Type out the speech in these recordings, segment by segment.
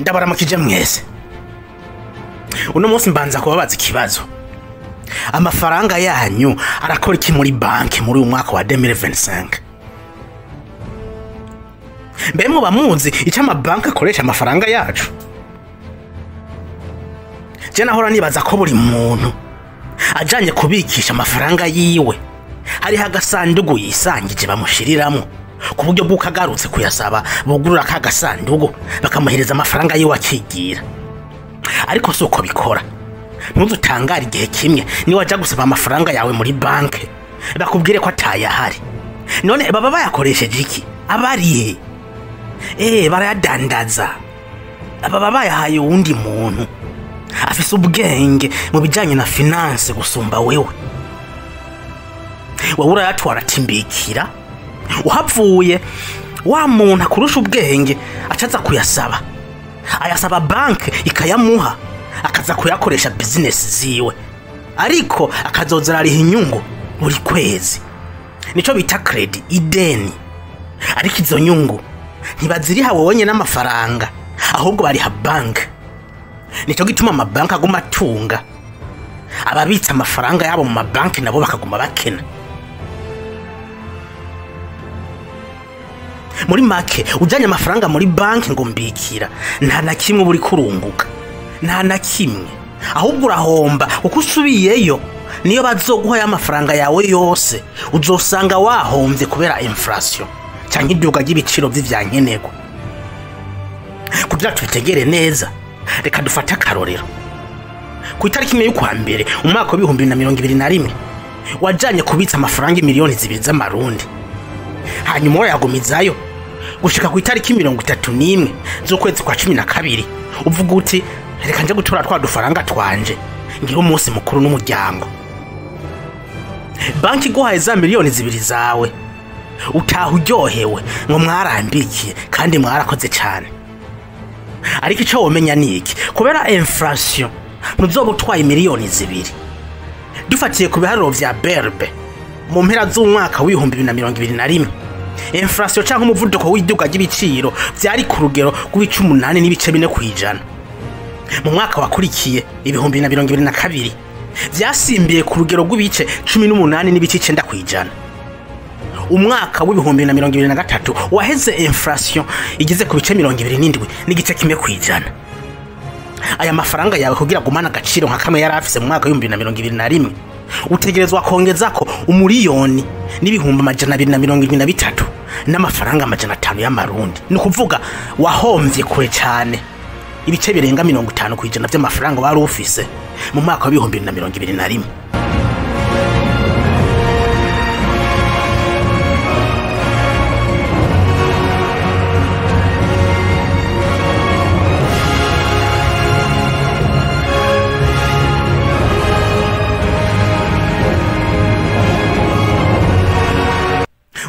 Ndabaramukije mwese. Uno munsi mbanza kubabaza ikibazo. Amafaranga yanyu arakora iki muri banki muri uyu mwaka wa 2025? Mbe muba muzi icyo amabanki akoresha amafaranga yacu? Je nahora nibaza ko buri muntu ajanye kubikisha amafaranga yiwe hariho agasandugu yisangije bamushiriramwo, ku buryo bw'uko agarutse kuyasaba bugurura ka gasandugu bakamuhereza amafaranga yiwe akigira. Ariko si uko bikora. Ntuzutangare igihe kimwe niwaja gusaba amafaranga yawe muri banki bakubwire ko atayahari. None baba bayakoresheje iki? Abarihe? Barayadandaza. Baba bayahaye uwundi muntu afise ubwenge mu bijanye na finance gusumba wewe. Wewe urayatwara atimbikira, uhavuye wa muntu akurusha ubwenge acaza kuyasaba, ayasaba banki ikayamuha, akaza kuyakoresha business ziwe, ariko akazoza ariha inyungu buri kwezi. Nico bita credit, ideni. Ariko izo nyungu ntibaziriha wowe nyene n'amafaranga, ahubwo bariha banki. Nico gituma amabanki aguma atunga, ababitsa amafaranga yabo mu mabanki nabo bakaguma bakena. Muri make, ujanye amafaranga muri banki ngo mbikira, nta na kimwe buri kurunguka, nta na kimwe, ahubwo urahomba. Uko usubiyeyo niyo bazoguha ya mafaranga yawe yose, uzosanga wahomvye kubera inflation canke iduga ry'ibiciro vy'ivyankenerwa. Kugira tubitegere neza, reka dufate akarorero. Ku itariki imwe y'ukwa mbere umwaka w'ibihumbi bibiri na mirongo ibiri na rimwe, wajanye kubitsa amafaranga miliyoni 2 z'amarundi, hanyuma urayagumizayo gushika ku itariki 31 z'ukwezi kwa 12, uvuga uti reka nje gutora twa dufaranga twanje ngira umunsi mukuru n'umuryango. Banki iguhaye za miliyoni 2 zawe, utaha uryohewe ngo mwarambikiye kandi mwarakoze cyane. Ariko ico womenya ni iki? Kubera inflation ntuzoba utwaye miliyoni 2. Dufatiye ku biharuro vya Berbe mu mpera z'umwaka w'ibihumbi bibiri na mirongo ibiri na rimwe, inflation canke umuvuduko w'iduga ry'ibiciro vyari ku rugero rw'ibice 8.4%. Mu mwaka wakurikiye 2022 vyasimbiye ku rugero rw'ibice 18.9%. Umwaka w'ibihumbi na mirongo ibiri na gatatu waheze inflation igeze ku bice 27.1%. Aya mafaranga yawe kugira gumana agaciro nka kamwe yari afise mu mwaka w'ibihumbi na mirongo ibiri na rimwe, utegerezwa kongezako umuriyoni n'ibihumbi amajana abiri na mirongo irindwi na bitatu n'amafaranga amajana atanu y'amarundi. Ni ukuvuga wahomvye kure cyane ibice birenga 50% vy'amafaranga wari ufise mu mwaka w'ibihumbi bibiri na mirongo ibiri na rimwe.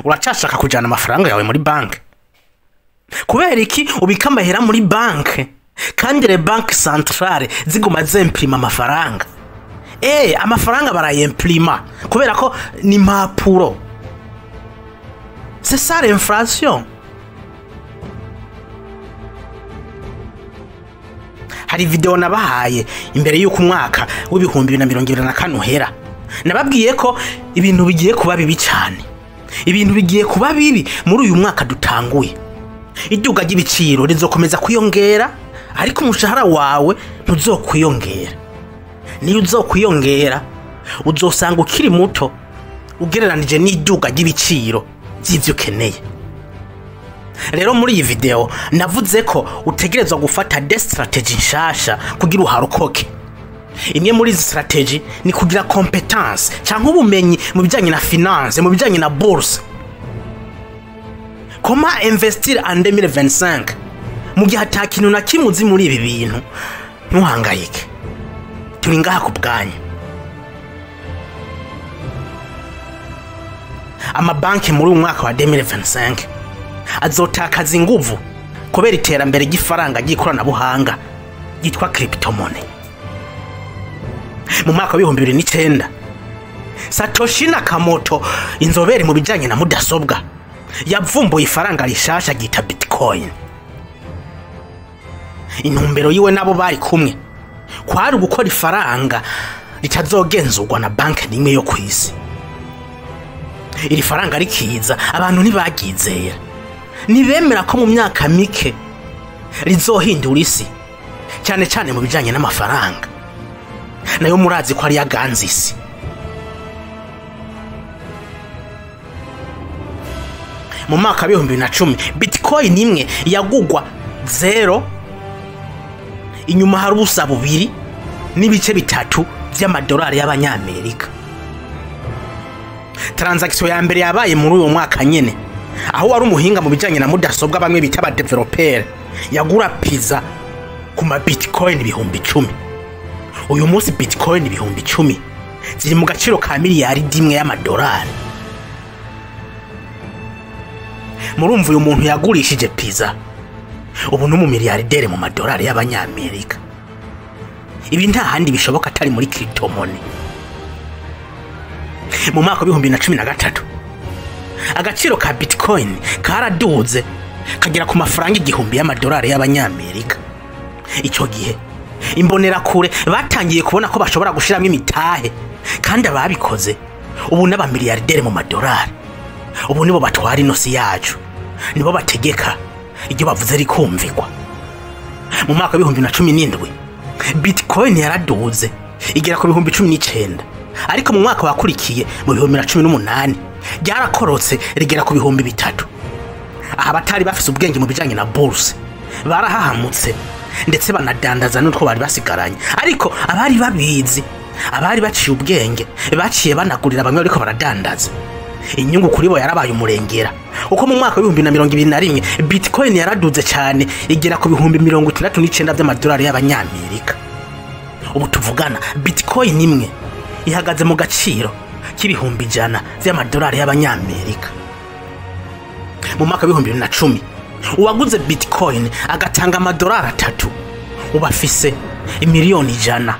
Uracashaka kujana amafaranga yawe muri banki? Kubera iki ubika amahera muri banki kandi le banque centrale ziguma zemprima amafaranga? Amafaranga barayemprima kubera ko ni impapuro. C'est ça l'inflation. Hari video nabahaye imbere y'uko umwaka w'ibihumbi bibiri na mirongo ibiri na kane uhera, nababwiye ko ibintu bigiye kuba bibi cyane. Ibintu bigiye kuba bibi muri uyu mwaka dutanguye. Iduga ry'ibiciro rizokomeza kwiyongera, ariko umushahara wawe ntuzokwiyongera. Niyo uzokwiyongera, uzosanga ukiri muto ugereranije n'iduga ry'ibiciro vy'ivyo ukeneye. Rero muri iyi video navuze ko utegerezwa gufata des strategy nshasha kugira uharokoke. Imwe muri izi strategy ni kugira competence canke ubumenyi mu bijanye na finance, mu bijanye na bourse. Comment investir en 2025 mu gihe ata kintu na kimwe uzi muri ibi bintu? Ntuhangayike, turi ngaha ku bwanyu. Amabanki muri uyu mwaka wa 2025 azotakaza inguvu kubera iterambere ry'ifaranga ry'ikoranabuhanga ryitwa cryptomoney. Mu mwaka w'ibihumbi bibiri n'icenda, Satoshi Nakamoto, inzobere mu bijanye na mudasobwa, yavumbuye ifaranga rishasha ryita Bitcoin. Intumbero yiwe nabo bari kumwe kwari gukora ifaranga ritazogenzurwa na banki n'imwe yo kw'isi. Iri faranga rikiza, abantu ntibagizera, ntibemera ko mu myaka mike rizohindura isi, cyane cyane mu bijanye n'amafaranga, nayo murazi ko ari yaganze isi. Mu mwaka wa 2010 bitcoin imwe yagugwa 0 inyuma hari ubusa 2.3 by'amadolari y'abanyamerika. Transaction ya mbere yabaye muri uwo mwaka nyene, aho wari umuhinga mu bijanye na mudasobwa bamwe bita aba developer yagura pizza ku ma bitcoin 10,000. Uyu munsi bitcoin 10,000 ziri mu gaciro ka miliyari 1 y'amadolari. Murumva, uyu muntu yagurishije pizza ubu ni umumiliyardere mu madolari y'abanyamerika. Ibi nta handi bishoboka atari muri cryptomoney. Mu mwaka wa 2013 agaciro ka bitcoin karaduze kagera ku mafaranga 1,000 y'amadolari y'abanyamerika. Icyo gihe imbonerakure batangiye kubona ko bashobora gushiramo imitahe, kandi ababikoze ubu n'abamiliyardere mu madolari. Ubu nibo batwara inosi yacu, nibo bategeka, ibyo bavuze rikumvikwa. Mu mwaka wa 2017 bitcoin yaraduze igera ku 19,000, ariko mu mwaka wakurikiye mu 2018 ryarakorotse rigera ku 3,000. Aha batari bafise ubwenge mu bijanye na bourse barahahamutse, ndetse banadandaza n'utwo bari basigaranye, ariko abari babizi, abari baciye ubwenge, baciye banagurira bamwe bariko baradandaza. Inyungu kuri bo yarabaye umurengera, uko mu mwaka wa 2021 bitcoin yaraduze cyane igera ku 69,000 by'amadolari y'abanyamerika. Ubu tuvugana bitcoin imwe ihagaze mu gaciro k'100,000 by'amadolari y'abanyamerika. Mu mwaka wa 2010 uwaguze bitcoin agatanga amadolari 3 uba afise 100,000,000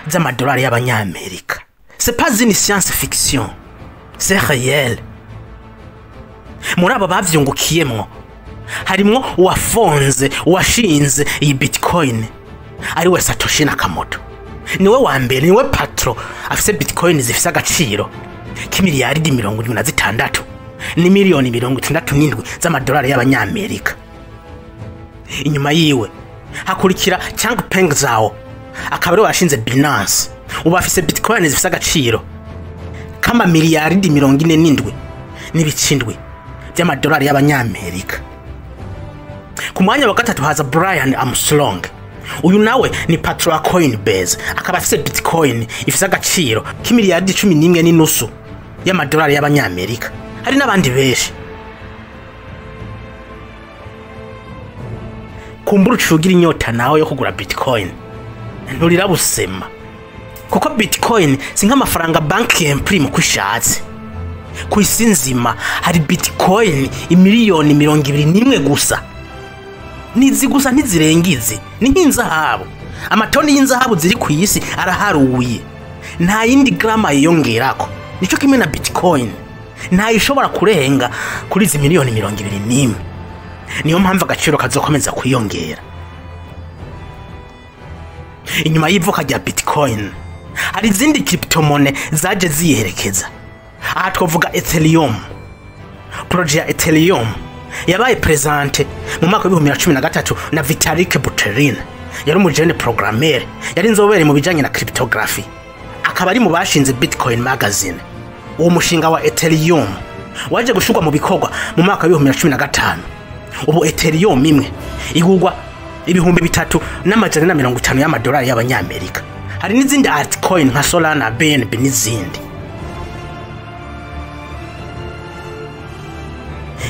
z'amadolari y'abanyamerika. C'est pas une science fiction, c'est réel. Muri abo bavyungukiyemwo harimwo uwafonze, uwashinze iyi bitcoin, ari we Satoshi Nakamoto. Niwe wa mbere, niwe patron afise bitcoin zifise agaciro k'imiliyaridi 76 ni miliyoni 67 z'amadolari y'abanyamerika. Inyuma yiwe hakurikira Changpeng Zhao, akaba ariwe washinze Binance, ubu afise bitcoin zifise agaciro kama miliyaridi 47.7 by'amadolari y'abanyamerika. Ku mwanya wa gatatu haza Brian Armstrong. Uyu nawe ni patron wa Coinbase, akaba afise bitcoin ifise agaciro k'imiliyaridi 11.5 y'amadolari y'abanyamerika. Hari n'abandi benshi. Kumbura ucugira inyota nawe yo kugura bitcoin, nturira busema, kuko bitcoin si nk'amafaranga banki imprime uko ishatse. Ku isi nzima hari bitcoin 21 miliyoni gusa, nizi gusa, ntizirenga izi. Ni nk'inzahabu, amatoni y'inzahabu ziri ku isi araharuye, nta yindi grama yiyongerako. Nico kimwe na bitcoin, ntayishobora kurenga kuri izi 21 miliyoni. Niyo mpamvu agaciro kazokomeza kwiyongera. Inyuma y'ivuka rya bitcoin hari izindi cryptomoney zaje ziyiherekeza. Aha twavuga Ethereum. Projet ya Ethereum yabaye présentée mu mwaka wa 2013 na Vitalik Buterin. Yari umujene programmer, yari inzobere mu bijanye na cryptography, akaba ari mu bashinze Bitcoin Magazine. Uwo mushinga wa Ethereum waje gushirwa mu bikorwa mu mwaka wa 2015. Ubu Ethereum imwe igurwa 3,450 y'amadolari y'abanyamerika. Hari n'izindi altcoin nka Solana, BNB n'izindi.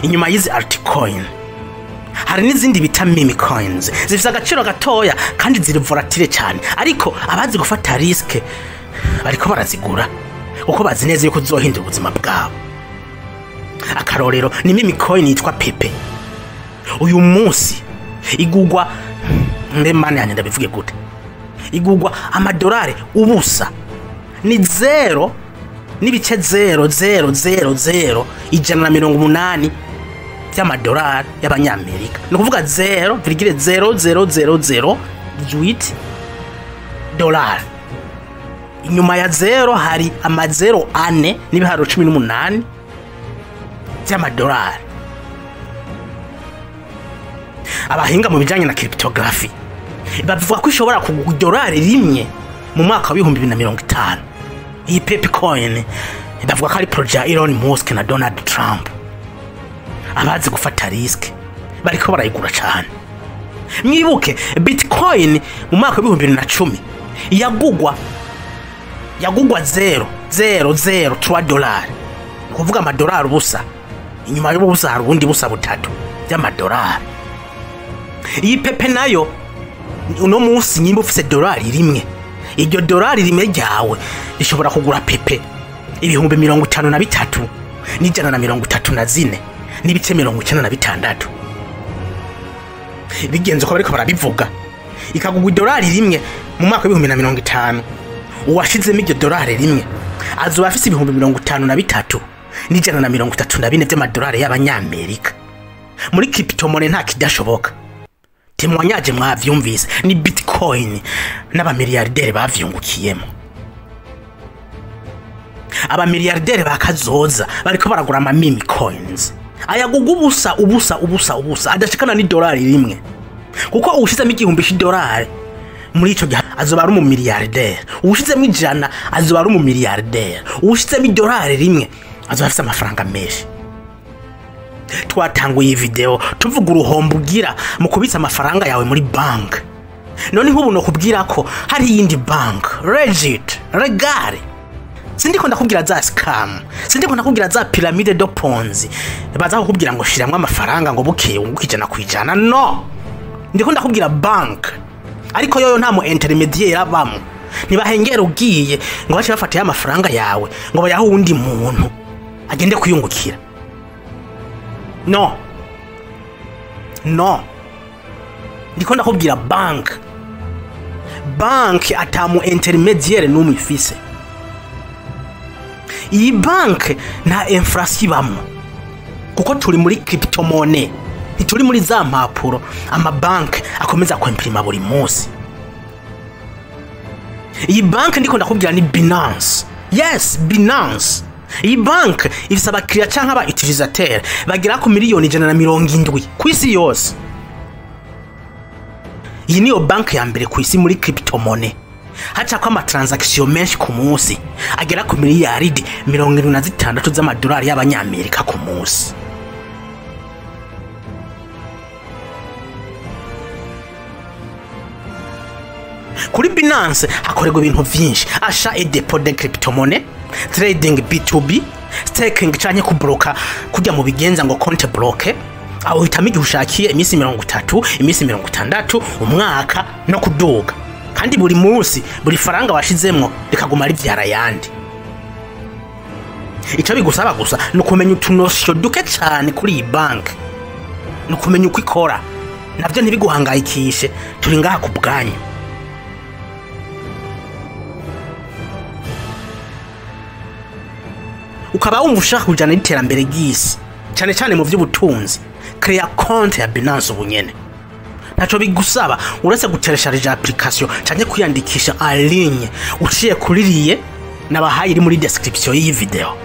Inyuma y'izi altcoin hari n'izindi bita meme coins, zifite agaciro gatoya kandi ziri volatile cyane, ariko abazi gufata risque bariko barazigura kuko bazi neza yuko zizohindura ubuzima bwabo. Akarorero ni meme coin yitwa Pepe. Uyu munsi igugwa, mbe mane yanjye ndabivuge gute, igugwa amadolari ubusa, ni 0.0000180 vy'amadolari y'abanyamerika, ni ukuvuga 0,00008 dolari. Inyuma ya zero hari amazero ane n'ibiharuro 18 vy'amadolari. Abahinga mu bijanye na cryptography bavuga ko ishobora kugura idolari rimwe mu mwaka wa 2050. Iyi Pepe coin bavuga ko ari projet ya Elon Musk na Donald Trump. Abazi gufata risk bariko barayigura cyane. Mwibuke Bitcoin mu mwaka wa 2010 yagugwa 0.003 dolari, kuvuga amadolari ubusa, inyuma y'ubusa hari ubundi busa butatu by'amadolari. Iyi Pepe nayo uno munsi nyimba ufise dolari rimwe, iryo dolari rimwe ryawe rishobora kugura Pepe 53,134.96. Bigenze uko bariko barabivuga, ikagugwa idolari rimwe mu mwaka w'ibihumbi na mirongo itanu, uwashizemo iryo dolari rimwe azoba afise 53,134 vy'amadolari y'abanyamerika. Muri cryptomonnaie nta kidashoboka. Témoignage mwavyumvise ni Bitcoin n'abamiliyarderi bavyungukiyemo. Abamiliyarderi bakazoza bariko baragura ama meme coins ayaguga ubusa ubusa ubusa ubusa, adashikana n'idolari rimwe, kuko uwushizemo 1000 c'idolari muri ico gihe azoba ari umumiliyarderi, uwushizemo 100 azoba ari umumiliyarderi, uwushizemo idolari rimwe azoba afise amafaranga menshi. Twatanguye iyi video tuvuga uruhombo ugira mu kubitsa amafaranga yawe muri bank. None nk'ubu nokubwira ko hari iyindi bank legit legale. Sindiko ndakubwira za scam, sindiko ndakubwira za pyramide de Ponzi baza kukubwira ngo shiramwe amafaranga ngo bukeye wunguke 100%. No, ndiko ndakubwira bank, ariko yoyo nta mu intermediaire abamo. Ntibahengera ugiye ngo bace bafata amafaranga yawe ngo bayahe uwundi muntu agende kuyungukira. No, no, ndiko ndakubwira bank. Bank atamu intermediaire n'umwe ifise. Iyi bank nta inflation ibamwo, kuko turi muri cryptomonnaie, ntituri muri za mpapuro amabank akomeza kwimprima buri munsi. Iyi bank ndiko ndakubwira ni Binance. Yes, Binance. Iyi bank ifise abakiriya canke aba utilisateur bagera ku 170,000,000 kw'isi yose. Iyi niyo bank ya mbere kw'isi muri cryptomonnaie. Hacako ama transaction menshi ku munsi agera ku miliyaridi 76 z'amadolari y'abanyamerika ku munsi. Kuri Binance hakorerwa ibintu vyinshi: achat et dépôt de cryptomonnaie, trading B2B, staking canke kubloka, kujya mu bigenza ngo compte bloqué, aho uhitamo igihe ushakiye, iminsi 30, iminsi 60, umwaka no kuduga. Kandi buri munsi buri faranga washizemwo rikaguma rivyara yandi. Ico bigusaba gusa ni ukumenya utunosho duke cane kuri iyi bank, ni ukumenya uko ikora, navyo ntibiguhangayikishe, turi ngaha ku bwanyu. Ukaba wumva ushaka kujana n'iterambere ry'isi cane cane mu vy'ubutunzi, create compte ya Binance ubunyene. Ntaco bigusaba uretse guteresharija application canke kwiyandikisha en ligne uciye kuri liye nabahaye iri muri description y'iyi video.